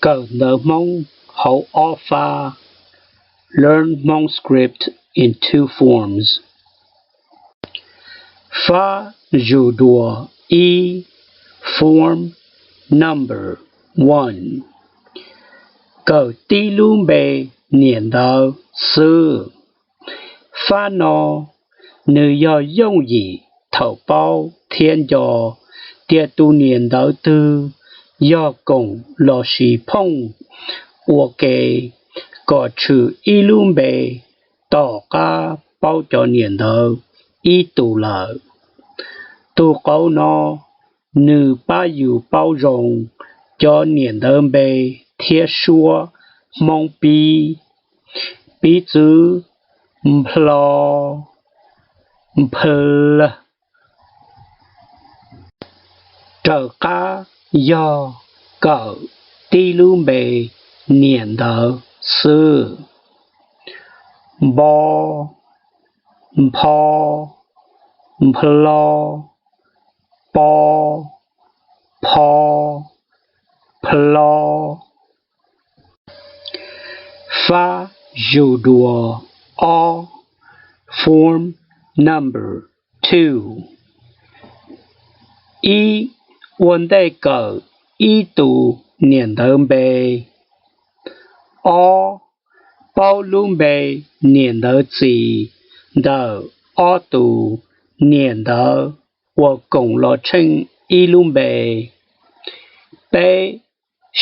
Kawm ntawv Hmoob hauv ob fab. Learn Hmong script in two forms. Fab zus dua ib, form number one. Kawm tib lub npe niam ntawv xwb. Fab no nws yog yooj yim thaum paub thiab nco tias tus niam ntawv twg yog koom los sis phooj ua ke kom tshwm ib lub npe tom qab paub cov niam ntawv ib tus lawm. Tus qauv no nws pab yus paub zoo cov niam ntawv npe thiab suab Hmoob pib, piv txwv nplo, npl. Raws qab yog kawm tib lub npe niam ntawv xwb. Npo, npho, nplo, po, pho, plo. Fab zus dua ob, form number two. Ib, ua ntej kawm ib tus niam ntawv npe. Ob, paub lub npe niam ntawv txiv ntawm ob tus niam ntawv uas koom los tsheej ib lub npe. Peb,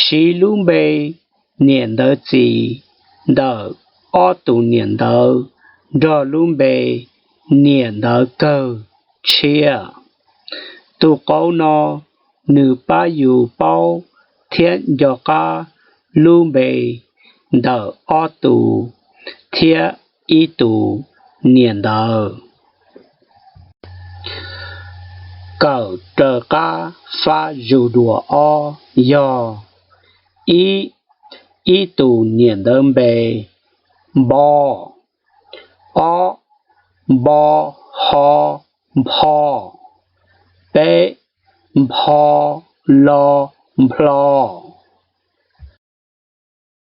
siv lub npe niam ntawv txiv ntawm ob tus niam ntawv nrog lub npe niam ntawv kawg tshiab. Tus qauv no nws pab yus paub thiab nco qab lub npe ntawm ob tus thiab ib tus niam ntawv. Kawm raws qab fab zus dua ob yog: ib, ib tus niam ntawv npe. Npo. Ob, npo, ho, npho. Peb, npho, lo, nplho.